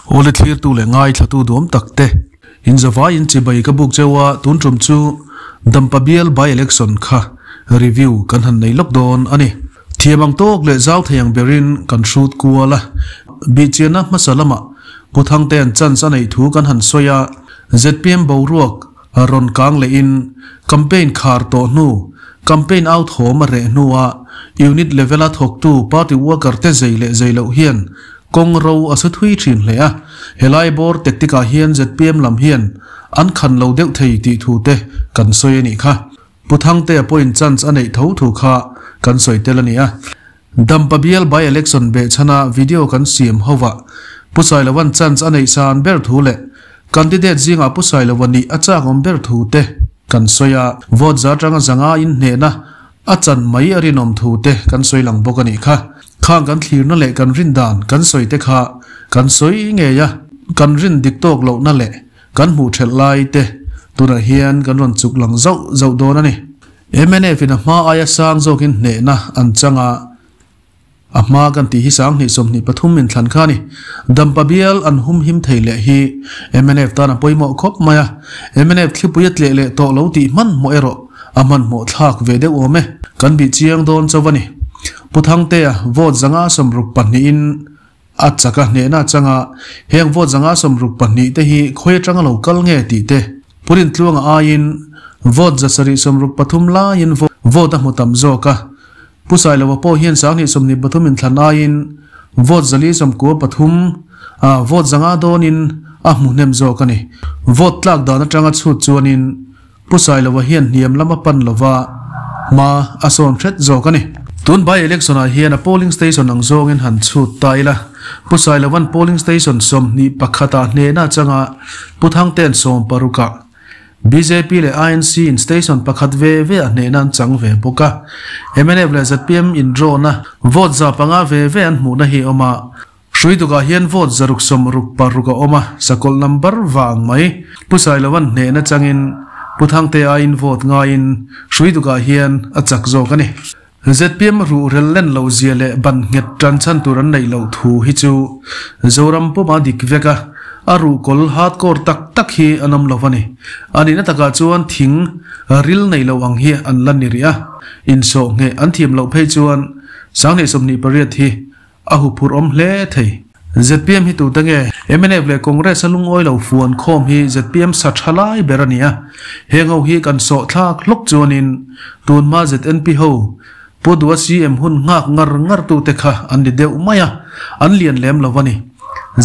Awle thlirtu leh ngaithlatu duam tak te inzavaiin chibai ka buk cheu a, tun tum chu Dampa bial by election kha review kan han nei lawk dawn a ni. Thiam ang tawk leh zau thei ang berin kan hrut kual a, bihchianna hmasa lamah Pu Thangtea'n chance a neih thu kan han sawi a, zpm boruak rawn kang lehin campaign khar tawh hnu, campaign au thawm a reh hnuah unit level a thawktu party worker te zei leh zei loh hian kawng ro a su thui thin hle a, helai bawr tactic ah hian zpm lam hian an khan lo deuh thei tih thu te kan sawi a nih kha. Pu Thangtea pawhin chance a neih tho thu kha kan sawi tel a ni a. Dampa bial by election behchhana video kan siam hovah Pu Sailova'n chance a neih san ber thu leh candidate zingah Pu Sailova nih a chakawm ber thu te kan sawi a, vote za atanga zanga inhnehna a chan mai a rinawm thu te kan sawi lang bawk a nih kha. Khang kan thlirna leh kan rin dan kan sawi te kha kan sawi ngei a, kan rin dik tawk lohna leh kan hmuh thelh lai te tunah hian kan rawn chuk lang zauh zauh dawn a ni. Mnf in a hma aia sang zawkin hnehna an chang a, a hma kan tih hi 2023 inthlan kha a ni. Dampa bial an humhim thei leh hi mnf tan a pawimawh khawp mai a, mnf thlipui a tleh leh tawh lo tih hmanhmawh erawh a hmanhmawh thlak ve deuh awm e. Kan bih chiang dawn chauh a ni. Pu Thangtea vote 562 in A chak a hnehna changa heng vote 562 te hi khawi atanga lo kal nge tih te Purin tluanga aiin vote 763 laiin vote a hmu tam zawk a. Pu Sailova pawh hian 2023 inthlan aiin vote 493 a vote 500 dawnin a hmu hnem zawk a ni. Vote tlak dan atanga chhut chuanin Pu Sailova hian hniam lam a pan lova hma a sawn hret zawk a ni. Tun by election ah hian a polling station ang zawngin han chhut ta ila, Pu Sailova'n polling station 21 ah hnehna changa Pu Thangte'n 16 ah, bjp leh INC in station pakhat ve ve ah hnehna an chang ve bawk a. Mnf leh zpm in draw na vote 500 ve ve an hmuhna hi awm a, Hruitukah hian vote 666 a awm a, sakawlh number vang mai. Pu Sailova'n hnehna changin Pu Thangte aiin vote ngaiin Hruitukah hian a chak zawk a ni. Zpm ruhrel len loh zia leh ban nghet tan chhan tur an neih loh thu hi chu Zoram puma dik vek a, a ruhkawl hardcore tak tak hi an awm lo a ni. A nihna takah chuan thing ril nei lo ang hi an la ni rih a, insawh ngheh an thiam loh phei chuan 2028 hi A huphurh awm hle thei. Zpm hi tute nge? Mnf leh Congress a lungawi lo fuan khawm hi zpm sa tha lai ber a ni a. Heng ho hi kan sawh thlak hlawk chuanin tunhma ZNP ho Pu Dua CM hun nghak ngar ngar tute kha an ni deuh mai a, an lian lem lo a ni.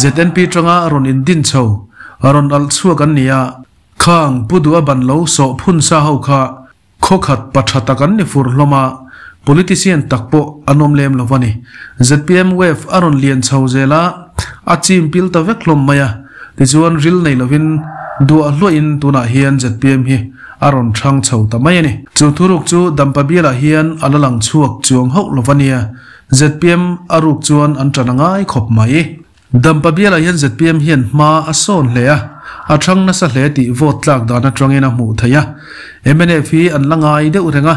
ZNP tanga rawn indin chho, rawn alh chhuak an ni a. Khang Pu Dua ban lo sawh phun sa ho kha Khaw khat pa tha tak an ni fur hlawm a, politician tak pawh an awm lem lo a ni. Zpm wave a rawn lian chho zel a, a chim pil ta vek hlawm mai a, tichuan ril nei lovin duah hluahin tunah hian zpm hi a rawn thang chho ta mai a ni. Chu thuruk chu Dampa bialah hian a la lang chhuak chuang hauh lo a nia, zpm a ruk chuan an tan a ngai khawp mai. Dampa bialah hian zpm hian hma a sawn hle a, a thang nasa hle tih vote tlak dan atangin a hmuh theih a. Mnf hi an la ngai deuh reng a,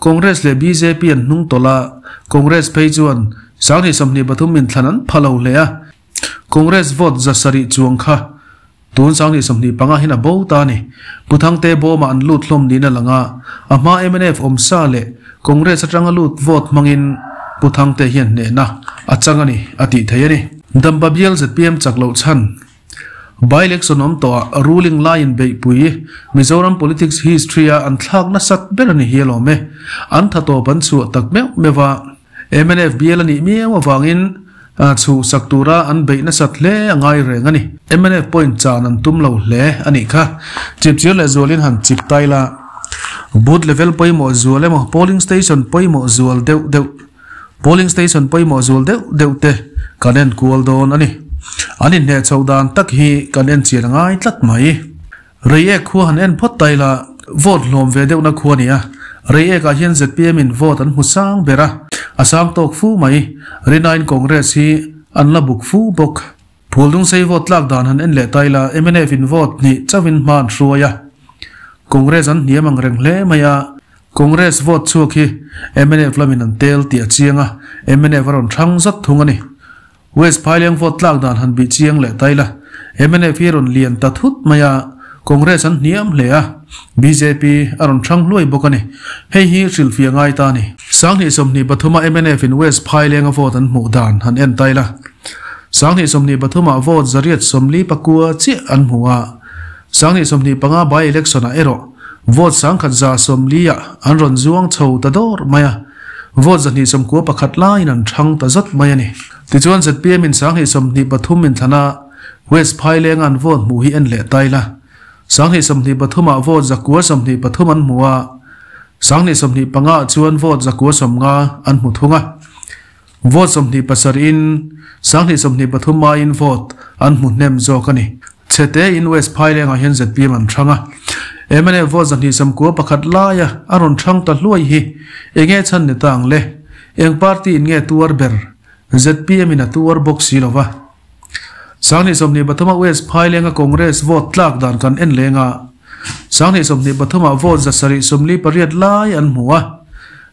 Congress leh bjp an hnung tawlh a, Congress phei chuan 2023 inthlan an pha lo hle a, Congress vote 700 chuang kha tun 2025 hian a bo ta a ni. Pu Thangte bawmah an lut hlawm niin a lang a, a hma mnf awmsa leh Congress atanga lut vote hmangin Pu Thangte hian hnehna a chang a ni a tih theih a ni. Dampa bial zpm chak loh chhan By-election awm tawhah ruling laiin beihpui Mizoram politics history-a an thlak nasat ber a ni hi alawm e. An tha tawp an chhuah tak meuh meuh a. Mnf bial a nih miau avangin chhuhsak tura an beih nasat hle a ngai reng a ni. Mnf pawhin chan an tum lo hle a nih kha. Chipchir leh zualin han chip ta ila. Booth level pawimawh zual emaw polling station pawimawh zual deuh deuh polling station pawimawh zual deuh deuh te kan en kual dawn a ni. An inhneh chhoh dan tak hi kan en chian a ngai tlat mai. Reiek khua han en phawt ta ila vote hlawm ve deuhna khua a ni a. Reiek ah hian zpm in vote an hmu sang ber a, a sang tawk fu mai. Rinain Congress hi an la buk fu bawk. Phuldungsei vote tlak dan han en leh ta ila mnf in vote hnih chauhin hma an hruai a. Congress an hniam ang reng hle mai a. Congress vote chhuak hi mnf lamin an tel tih a chiang a, mnf a rawn thlang zat thung a ni. West Phaileng vote tlak dan han bih chiang leh ta ila, mnf hi a rawn lian ta thut mai a, Congress an hniam hle a, bjp a rawn hrang hluai bawk a ni. Hei hi hrilhfiah ngai ta a ni. 2023 a mnf in West Phaileng a vote an hmuh dan han en ta ila, 2023 ah vote 849 chiah an hmu a, 2025 by election ah erawh vote 1140 ah an rawn zuang chho ta dawr mai a, vote 291 laiin an hrang ta zat mai a ni. Tichuan zpm in 2023 inthlan a West Phaileng an vote hmuh hi en leh ta ila, 2023 ah vote 923 an hmu a, 2025 ah chuan vote 950 an hmu thung a. Vote 27 in 2023 aiin vote an hmu hnem zawk a ni. Chhete in West Phaileng ah hian zpm an hrang a, mnf vote 291 laia a rawn hrang ta hluai hi enge chhan ni ta ang le? Eng party in nge tuar ber? Zpm in a tuar bawk si lova. 2023 a West Phailenga Congress vote tlak dan kan en leng a, 2023 ah vote 748 lai an hmu a.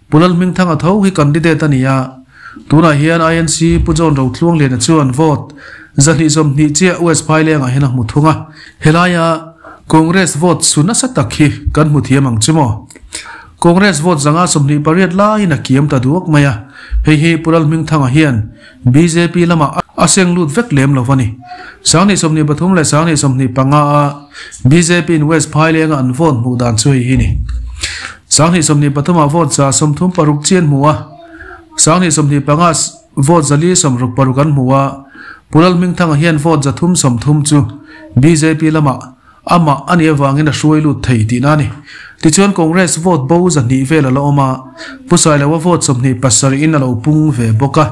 Pu Lalhmingthanga tho hi candidate a ni a, tunah hian INC Pu John Rotluangliana chuan vote 220 chiah West Phailengah hian a hmu thung a. Helaia Congress vote su nasa tak hi kan hmu thiam ang chu maw? Congress vote 528 laiin a kiam ta duak mai a, hei hi Pu Lalhmingthanga hian bjp lamah a seng lut vek lem lo a ni. 2023 leh 2025 a bjp in West Phailenga an vote hmuh dan chu hei hi ni. 2023 ah vote 136 chi an hmu a, 2025 vote 466 an hmu a, Pu Lalhmingthanga hian vote 330 chu bjp lamah amah a nih avangin a hruai lut thei tihna a ni. Tichuan Congress vote bo 200 vel a la awm a, Pu Sailoa vote 27 in a lo pung ve bawk a.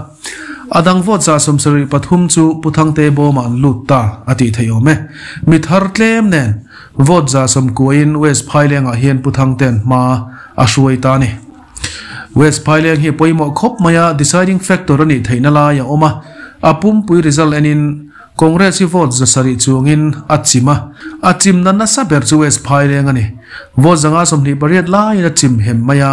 A dang vote 73 chu Pu Thangte bawmah an lut ta a tih theih awm e. Mi thar tlem nen vote 90 in West Phailengah hian Pu Thangte'n hma a hruai ta a ni. West Phaileng hi pawimawh khawp mai a, deciding factor a nih theihna lai a awm a, a pumpui result enin Congress hi vote 700 chuangin a chim a, a chimna nasa ber chu West Phaileng a ni. Vote 128 laiin a chim hem mai a,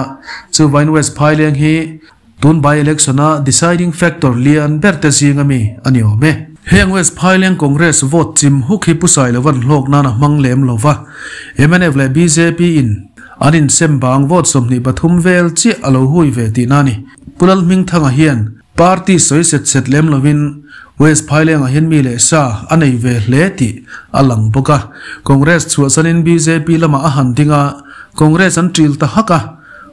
chuvain West Phaileng hi tun by election a deciding factor lian ber te zing ami a ni awm e. Heng West Phaileng Congress vote chim huk hi Pu Sailova'n hlawk nan a hmang lem lo va, mnf leh bjp in an insem bang vote 23 vel chiah a lo hui ve tihna a ni. Pu Lalhmingthanga hian party sawi set set lem lovin West Phailengah hian mi leh sa a nei ve hle tih a lang bawk a. Congress chhuahsanin bjp lamah a han ding a, Congress an ṭil ta hak a.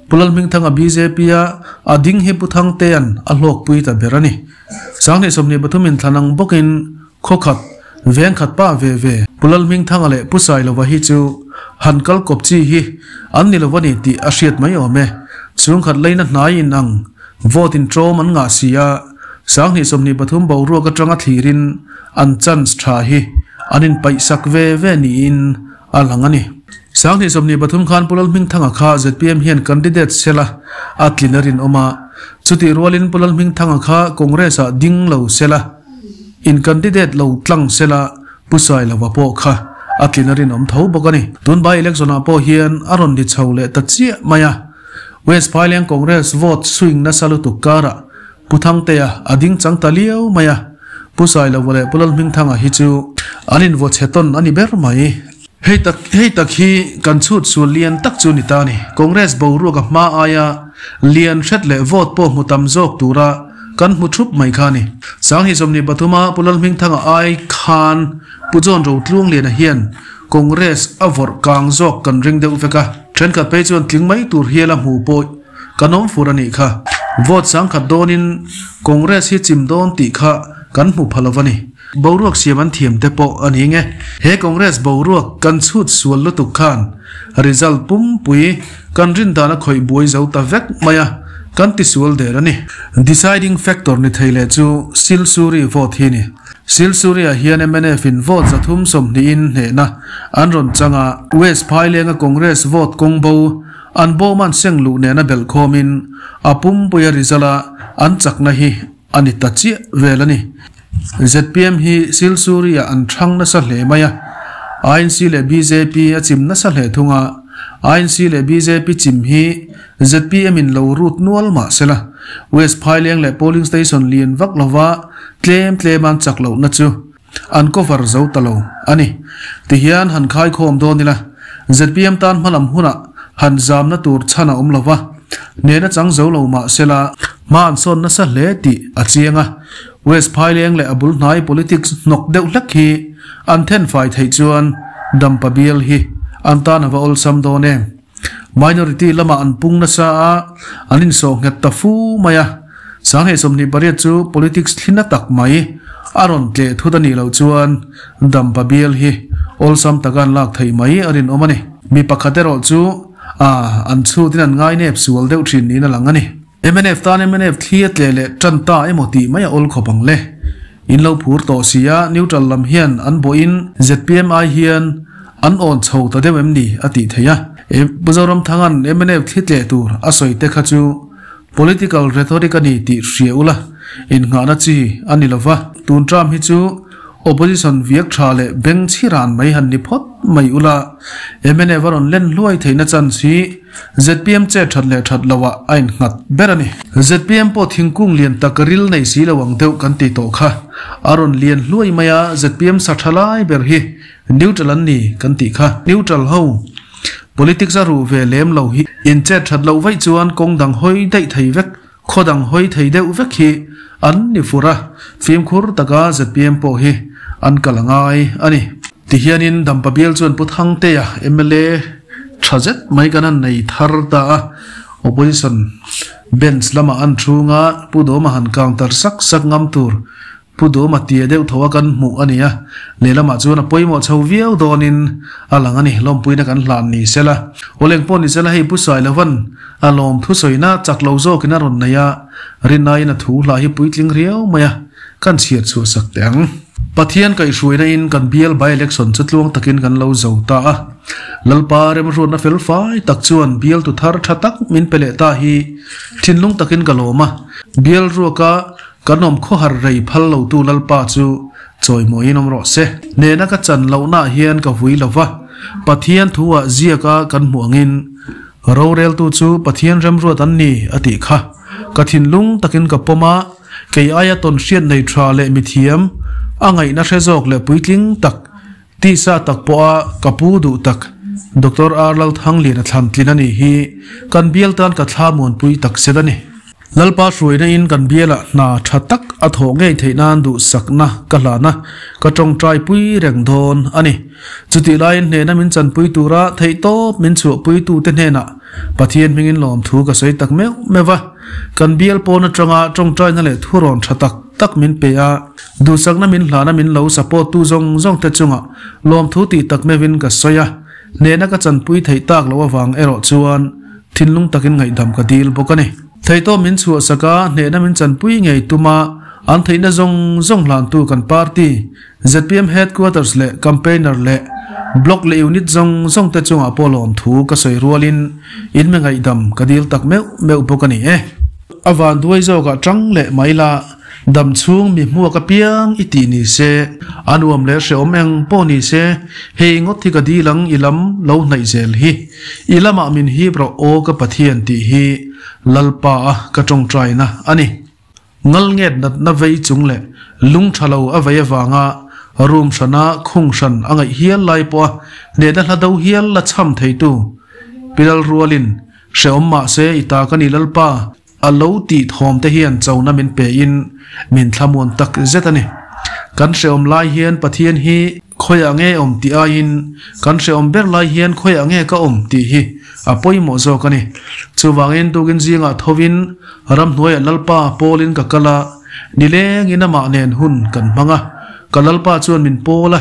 Pu Lalhmingthanga bjp a a ding hi Pu Thangtea'n a hlawkpui ta ber a ni. 2023 inthlan ang bawkin khawkhat, vengkhat pa ve ve Pu Lalhmingthanga leh Pu Sailova hi chu han kal kawp chi hi an ni lo a ni tih a hriat mai awm e. Chhungkhat leina hnai in ang vote in ṭawm an ngah si a, 2023 boruak aṭanga thlirin an chance ṭha hi an inpaihsak ve ve niin a lang a ni. 2023 khan Pu Lalhmingthanga kha zpm hian candidate sela a tlin a rinawm a, chutih rualin Pu Lalhmingthanga kha Congress ah ding lo sela, in candidate lo tlang sela Pu Sailova pawh kha a tlin a rinawm tho bawk a ni. Tun by election ah pawh hian a rawn ni chho leh ta chiah mai a, West Phaileng Congress vote swing nasa lutuk karah Pu Thangtea a ding chang ta liau mai a, Pu Sailova leh Pu Lalhmingthanga hi chu an invaw chhe tawn a ni ber mai. Hei tak hei tak hi kan chhut sual lian tak chu ni ta ni. Congress boruak a hma aia lian hret leh vote pawh hmu tam zawk tura kan hmu thup mai kha a ni. 2023 a Pu Lalhmingthanga ai khan Pu John Rotluangliana hian Congress a vawrh kang zawk kan ring deuh vek a, thenkhat phei chuan tling mai tur hial a hmu pawh kan awm fur a nih kha. Vote 10,000 dawnin Congress hi chim dawn tih kha kan hmu pha lo a ni. Boruak siam an thiam te pawh a ni nge. He Congress boruak kan chhut sual lutuk khan result pumpui kan rin dan a khawih buai zo ta vek mai a, kan ti sual der a ni. Deciding factor ni thei leh chu Silsuri vote hi ni. Silsuri-ah hian mnf in vote 320 in hnehna an rawn chang a, West Phailenga Congress vote kawng bo an bawm an seng luh nena belh khawmin a pumpuia result a an chakna hi a ni ta chiah vel a ni. Zpm hi Silsuri-ah an thang nasa hle mai a, INC leh bjp a chim nasa hle thung a. INC leh bjp chim hi zpm in lo rut nual mah sela, West Phaileng leh polling station lian vak lova tlem tlem an chak lohna chu an cover zo ta lo a ni. Tihian han khaikhawm dawn ila, zpm tan hmalam hunah han zamna tur chhan a awm lova, hnehna chang zo lo mah sela hma an sawn nasa hle tih a chiang a. West Phaileng leh a bul hnai politics hnawk deuh hlek hi an thenfai theih chuan Dampa bial hi an tan a va awlsam dawn em? Minority lamah an pung nasa a, an insawh nghet ta fu mai a. Sanghei 28 chu politics thlina tak mai a rawn tleh thut a nih loh chuan Dampa bial hi awlsam taka an lak theih mai a rinawm a ni. Mi pakhat erawh chu a an chhutin an ngainep sual deuh thin niin a lang a ni. Mnf tan mnf thli a tleh leh tan ta emaw tih mai a awl khawp ang le. In lo phur tawh si a, neutral lam hian an bawhin zpm ai hian an awn chho ta deuh em ni a tih theih a. Pu Zoramthanga'n mnf thli tleh tur a sawi te kha chu political rhetoric a ni tih hria ula, innghahna chi a ni lova. Tun term hi chu Opposition viak tha leh beng chhiran mai han ni phawt mai ula, mnf a rawn len hluai theihna chance hi zpm chet that leh that loah a innghat ber a ni. Zpm pawh thingkung lian tak ril nei si lo ang deuh kan ti tawh kha a rawn lian hluai mai a, zpm sa tha lai ber hi neutral an ni kan tih kha. Neutral ho politics a ruh ve lem lo hi in chet that loh vaih chuan kawng dang hawi daih thei vek Khaw dang hawi thei deuh vek hi an ni fur a, fimkhur taka zpm pawh hi an kal a ngai a ni. Tihianin Dampa bial chuan Pu Thangtea mla tha zet mai kan han nei thar ta a, Opposition bench lamah an chhung a, Pu Dawma han kang tar sak sak ngam tur Pu Duma tia deuh tho a kan hmuh a ni a, lehlamah chuan a pawimawh chho viau dawnin a lang a ni. Lawmpuina kan hlan ni sela, Awleng pawh ni sela hei Pu Sailovan a lawm thusawina chak lo zawkin a rawn nei a, rinaiin a thu hla hi puitling riau mai a, kan chhiar chhuah sak teh ang. Pathian kaihhruaina in kan bial by election chu tluang takin kan lo zo ta a, Lalpa remruatna fel fai tak chuan bial tu thar tha tak min pe leh ta hi thinlung takin ka lawm a, bial ruaka Kan awm khawhar rei phal lotu Lalpa chu chawimawiin awm rawh se. Nena ka chan lohnaah hian ka vui lo va, Pathian thuah ziaka kan hmuh angin, Roreltu chu Pathian remruat an ni, a tih kha. Ka thinlung takin ka pawm a, kei aia tawn hriat nei tha leh mithiam, a ngaihna hre zawk leh puitling tak, tisa tak pawha ka pu duh tak, Doctor R. Lalthangliana thlan tlin a nih hi kan bial tan ka thla muanpui tak zet a ni. Lalpa hruaina in kan bialah hna tha tak a thawh ngei theih nan duhsakna ka hlan a, ka tawngtai pui reng dawn a ni. Chutih laiin hnehna min chanpui tura theihtawp min chhuahpuitu te hnenah Pathian hmingin lawmthu ka sawi tak meuh meuh va. Kan bial pawn atanga tawngtaina leh thurawn tha tak tak min pe a, duhsakna min hlana min lo support tu zawng zawng te chungah lawmthu tih tak meuhin ka sawi a, hnehna ka chanpui theih tak loh avang erawh chuan Thinlung takin ngaihdam ka dil bawk a ni. Theihtawp min chhuahsak a, hnehna min chanpui ngei tum a, an theihna zawng zawng hlantu kan party, zpm Headquarters leh Campaigner leh Block leh Unit zawng zawng te chungah pawh lawmthu ka sawi rualin in mi ngaihdam ka dil tak meuh meuh bawk a ni e. A vanduai zawkah tang leh mai la. Dam chhung mi hmuak apiang i tih ni se, a nuam leh hrehawm eng pawh ni se, hei ngawt hi ka dil ang i lam lo hnaih zel hi. I lamah min hip rawh aw ka Pathian tih hi Lalpa a ka tawngtaina a ni. Ngal nget natna vei chung leh lung tha lo a vei avanga room hrana khung hran a ngaih hial lai pawha hnehna hla do hial la cham theitu Pilal rualin hrehawm mahse i ta ka ni Lalpa. A lo tih thawm te hian chona min pe in min thlamuan tak zet a ni. Kan hrehawm lai hian Pathian hi khawiah nge awm tih aiin kan hrehawm ber lai hian khawiah nge ka awm tih hi a pawimawh zawk a ni. Chuvangin tukin zingah thovin ramhnuaiah Lalpa pawlin ka kal a, nilengin amah nen hun kan hmang a. Ka Lalpa chuan min pawl a,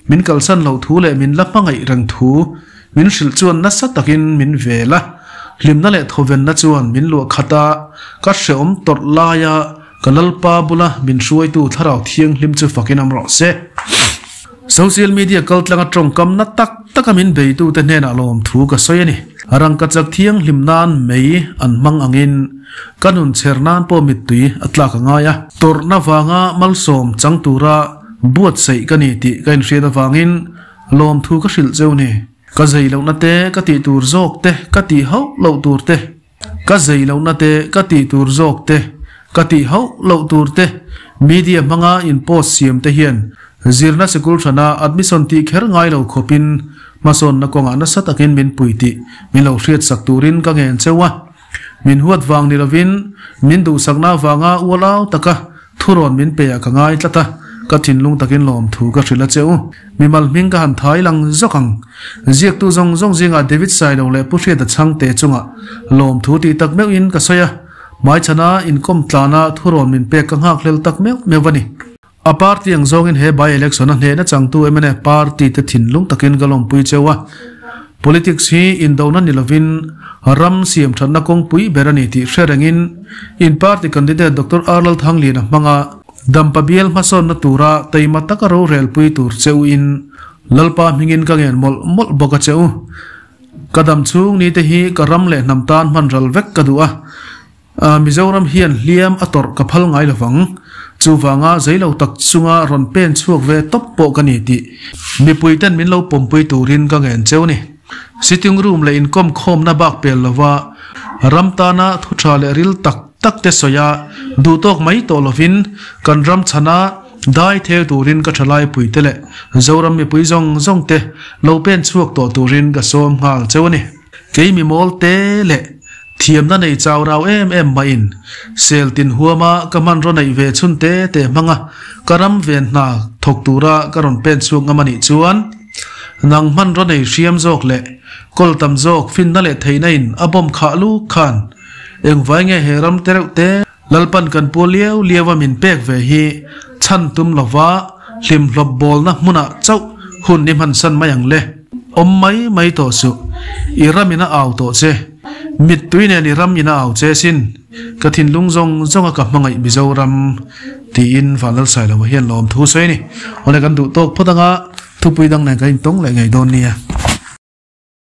min kalsan loh thu leh min la hmangaih reng thu Min hrilh chuan nasa takin min vel a, hlimna leh thawvenna chuan min luah khat a, ka hreawm tawrh laia ka Lalpa bula min hruaitu Thlarau Thianghlim chu fakin awm rawh se. Social media kaltlanga tawngkam na tak taka min beitute hnenah lawmthu ka sawi a ni. Rangkachak thianghlim nan mei an hmang angin ka nun chher nan pawh mittui a tlak a ngai a. Tawrhna vanga malsawm chang tura buatsaih ka ni tih ka inhriat avangin Lawmthu ka hrilh cheu ni. Ka zei lohna te ka tih tur zawk te ka tih hauh loh tur te. Ka zei lohna te ka tih tur zawk te ka tih hauh loh tur te media hmanga in post siam te hian zirna sikul hrana admission tih kher ngai lo khawpin hmasawnna kawngah nasa takin min pui tih min lo hriatsak turin ka ngen cheu a. Min huat vang ni lovin min duhsakna avanga ualau taka Thurawn min pe ah ka ngai tlat a, ka thinlung takin lawmthu ka hrilh a che u. Mimal hming ka han thai lang zawk ang. Ziaktu zawng zawng zingah David Sailo leh Pu Hriata Chhangte chungah lawmthu tih tak meuhin ka sawi a, hmaichhana inkawm tlana thurawn min pek ka nghakhlel tak meuh meuh a ni. A party ang zawngin he by-election a hnehna changtu mnf party te thinlung takin ka lawmpui cheu a. Politics hi indona ni lovin ram siam thatna kawngpui ber a ni tih hre rengin in party candidate Doctor Arnold Thangliana hmanga Dampa bial hmasawnna tura taima taka rorelpui tur che u in Lalpa hmingin ka ngen mawlh mawlh bawk a che u. Ka dam chhung ni te hi ka ram leh hnam tan hman ral vek ka duh a. Mizoram hian hliam a tawrh ka phal ngai lovang. Chuvanga zeilo tak chunga rawn pen chhuak ve tawp pawh ka ni tih mipuiten min lo pawmpui turin ka ngen cheu ni. Sitting room leh inkawm khawmna bak pel lova ram tana thu tha leh ril tak tak te sawi a duhtawk mai tawh lovin kan ram chhana dai thel turin ka thalai puite leh Zoram mipui zawng zawng te lo pen chhuak tawh turin ka sawm nghal cheu a ni. Kei mi mawl te leh Thiamna nei chau rau em em maiin sel tin huama ka hmanraw neih ve chhun te te hmanga ka ram ven hna thawk tura ka rawn pen chhuak ngam a nih chuan nang hmanraw nei hriam zawk leh kawl tam zawk finna leh theihna in a bawm khah luk khan engvai nge he ram te reuh te Lalpan kan pual liau liau a min pek ve hi chhan tum lova hlimhlawp bawlna hmunah chauh hun i hmansan mai ang le. Awm mai mai tawh suh. I ram in a au tawh che. Mittui nen i ram in a au che sin. Ka thinlung zawng zawng a ka hmangaih Mizoram tiin Vanlalsailoa hian lawmthu sawi a ni. Awle kan duh tawk phawt anga thupui dang nen kan intawng leh ngei dawn nia.